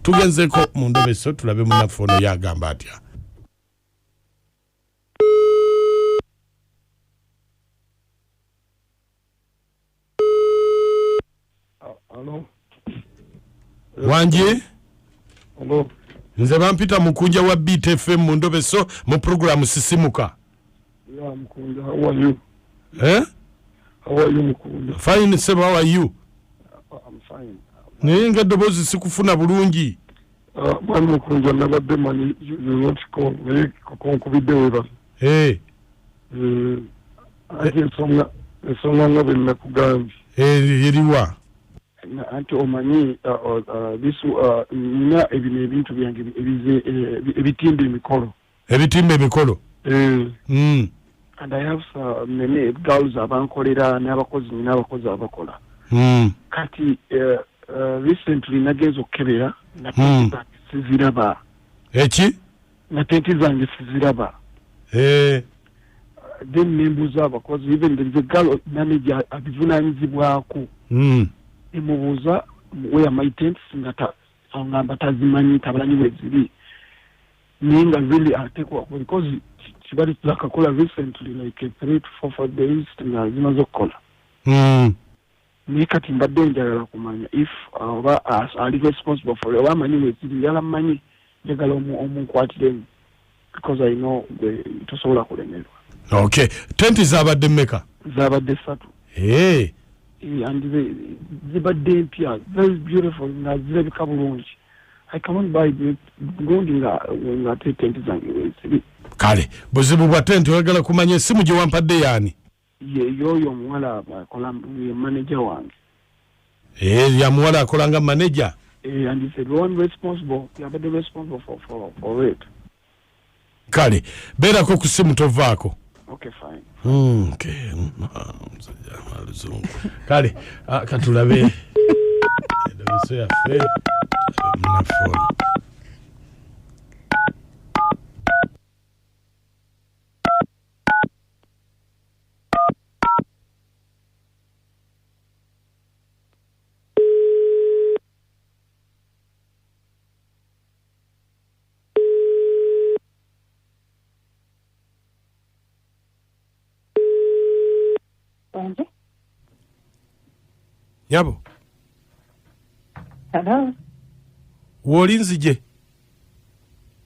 Tugenzeko mu ndobeso tulabe munnaffe ono yagamba atya. Hello. Wangi? Hello. Nze bampita Mukunja wa Beat FM mu ndobeso mu puroguramu Sisimuka. Yeah, Mukunja, how are you? Eh? How are you, Mukunja? Fine sebo, how are you? I'm fine. Naye nga eddoboozi sikufuna bulungi. Mwami Mukunja, nabadde manyi you not call, naye konkubidde webale. Eh. Anti ensonga nga bwe nakugambye. Eh, eriwa? Anti omanyi, nina ebino ebintu byange ebitimba emikolo. Ebitimba emikolo? Eh. And I have some many girls abankolera n'abakozi, nina abakozi abakola. Kati recently nagenze okukebera na tenti zange siziraba. Eki? Na tenti zange siziraba. Eh. Then nembuuza abakozi, even there is a girl manager abivunaanyizibwako. Nemubuuza where my tents, nga angamba tazimanyi, tabalanyi bwe ziri. Naye nga really ateekwa, because kibali zakakola recently like 3 to 4 days nga zimaze okukola. Naye kati mbadde njagala kumanya if oba ali responsible for it, oba amanyi bwe ziri, njagala mmanyi, njagala omunkwatiremu because I know gwe tosobola kulemerwa. Okay, tenti zaabadde mmeka? Zaabadde 3. Hey. And zibadde mpya, very beautiful, nga zirabika bulungi. I cannot buy gundi nga ate tenti zange weziri. Kale buzibu bwa tenti, oyagala kumanya essimu gye wampadde yaani? Ye yoyo omuwala akola, ye manager wange. Eh, ya muwala akola nga manager? And he said one responsible, yabadde responsible for it. Kale beerako ku ssimu tovaako. Okay, fine. Okay. Kale, katulabe endobeso yaffe munnaffe ono. Nyabo. Hello. Woli nzije?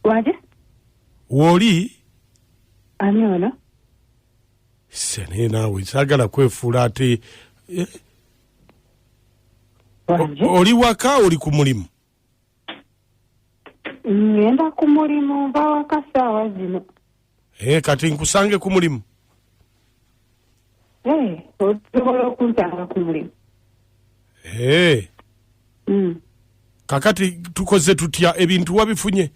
Waje? Woli? Ani ono? Sene naawe saagala kwefuula ate. Wanje? Oli waka oli ku mulimu? Ngenda ku mulimu, nva waka ssaawa zino. Kati nkusange ku mulimu? Osobola okunsanga ku mulimu. Kakati tukoze tutya, ebintu wabifunye?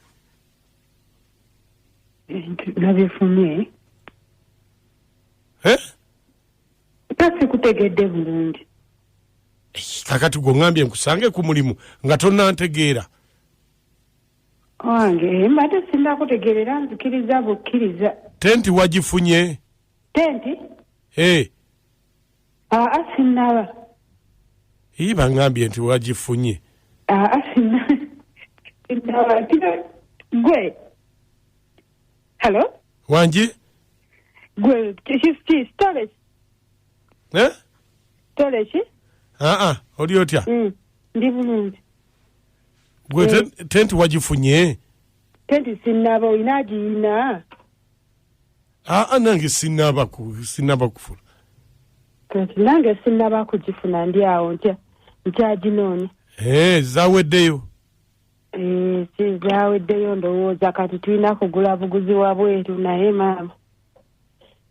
Ebintu nabifunye. Eh? Tasikutegedde bulungi. Kakati gwe ŋŋambye nkusange ku mulimu nga tonnantegeera. Wange, mbadde sinnakutegeerera, nzikiriza bukkiriza. Tenti wagifunye? Tenti? Aa, sinnaba. Ii, baŋŋambye nti wagifunye. Aa, sinnaba. Gwe. Hello? Wangi? Gwe, ki, storage? Eh? Storage? Aa, oli otya? Ndi bulungi. Gwe tenti wagifunye? Tenti sinnaba, olina agiyina? Aa, nange sinnaba kufuna. Kati nange sinnaba kugifuna, ndi awo nkyaginoonya. Zaweddeyo? Si zaweddeyo, ndowooza kati tulina kugula buguzi wa bweru, naye maama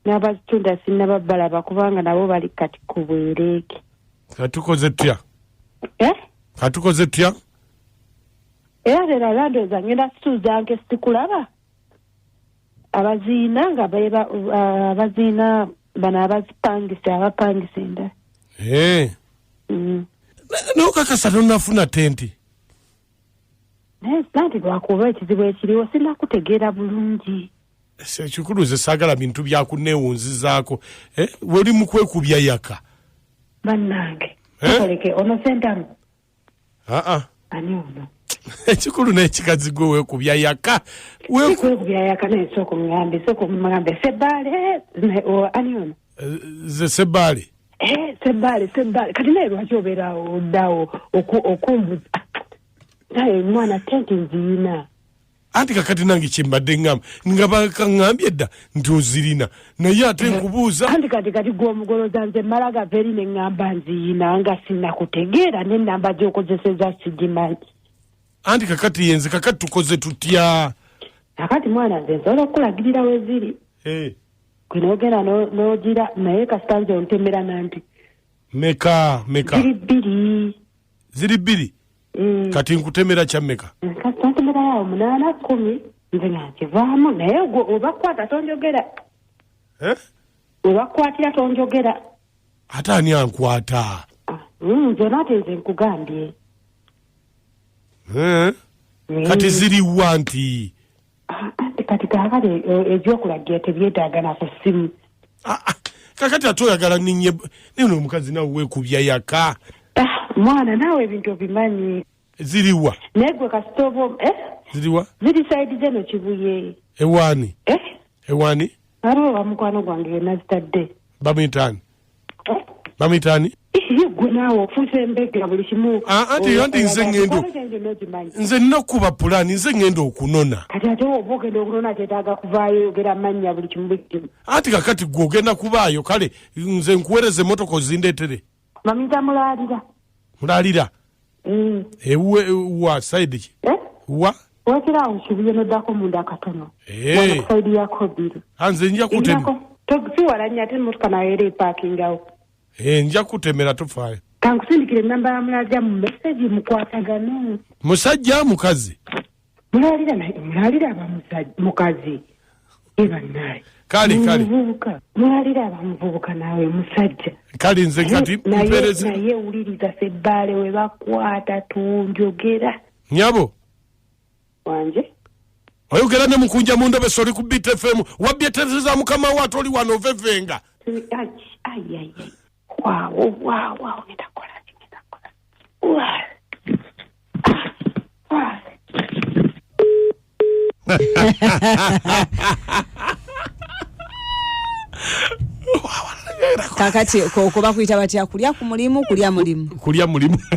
n'abazitunda sinnaba balaba kubanga nabo bali kati ku bwereeke. Katukoze tutya? Eh? Katukoze tutya? Era lero ndowooza ngenda situuza nke sikulaba. Abaziina nga beba, abaziina bano abazipangisa, abapangisa endala. N'okakasa tonnafuna tenti? Naye nanti lwakuba ekizibu ekiriwo sinnakutegeera bulungi. Ekikulu nze saagala bintu bya kunneewunzizaako. Weri mu kwekubya yaka. Bannange. Tukoleke, ono Ssentamu? Aa. Ani ono? Ekikulu n'ekikazi gwe weekubya yaka. Kwekubya yaka, naye sooka oŋŋambe, sooka omugambe Sebbaale ani ono? Ze Sebbaale. Sebbaale, Sebbaale. Kati naye lwaki obeerawo oddawo okumbuza? Naye mwana, tenti nziyina. Anti kakati nange kyembadde ŋŋamba nga bakaŋŋambye dda nti ozirina, naye ate nkubuuza. Anti kati gwe omugoloza, nze mmala gava eri ne ŋŋamba nziyina nga sinnakutegeera, n'ennamba gy'okozeseza sigimanyi. Anti kakati yenze, kakati tukoze tutya? Akati mwana, nze nsobola okukulagirira we ziri. Gwe n'ogenda n'ogira, naye kasita nze ontemera nanti. Meka meka? Ziri 2. Ziri 2? Mm. Kati nkutemera kya mmeka? Kasita ntemerayo 8, 10, nze nga nkivaamu, naye gwe obakwata tonjogera. Eh? Webakwatira tonjogera. Ate ani ankwata? Ah, nze naate nze nkugambye. Eh? Kati ziriwa nti? Ah, anti kati kaakati ebyokulagira tebyetaaga na ku ssimu. Ah, ah, kakati ate oyagala ninye naye ono omukazi nawe weekubya yaka. Ah, mwana, naawe ebintu obimanyi. Ziriwa? Naye gwe kasita oba eh? Ziriwa? Ziri side zeno Kibuye. Ewaani? Eh? Ewaani? Waliwo wa mukwano gwange yenazitadde. Bamuyitaani? Eh? Bamuyitaani? Ih, gwe naawe ofuuse embega buli kimu. Ah, anti nze Mikwano gyange n'ogimanyi. Nze nina okukuba pulaani, nze ŋŋenda okunona. Kati ate oba ogenda okunona kyetaaga kuvaayo oyogera mannya buli kimu buli kimu. Anti kakati gwe ogenda kubaayo, kale nze nkuweereza emmotoka ozindeetere. Bamuyita Mulaalira. Mulaalira? Mm. Ewuwe wa side ki? Eh? Wa? Wakira awo Kibuye n'oddako munda katono. Eh. Wano ku side ya Kobiri. Ah, nze nja kutemera. Si wala nnyo, ate emmotoka nayo era epaakingawo. Eh, nja kutemera, tofaayo. Kankusindikira ennamba ya Mulaalira mu message, mukwatagane. Musajja mukazi? Mulaalira naye Mulaalira aba mukazi. Ye bannaye. Kale, kale. Muvubuka. Mulaalira aba muvubuka naawe musajja. Kale nze kati mpeereze. Naye wuliriza, Sebbaale we bakwata tunjogera. Nyabo. Wanje. Oyogera ne Mukunja mu Ndobesa, oli ku Beat FM. Wabbye tente za mukama wo ate oli wano ovevenga. Ai, ai, ai, ai. Waawo, waawo, waawo, ngenda kukola ki, ngenda kukola ki? Waa. Ah, waa. Kakati ko bakuyita batya? Kulya ku mulimu, kulya mulimu. Kulya mulimu.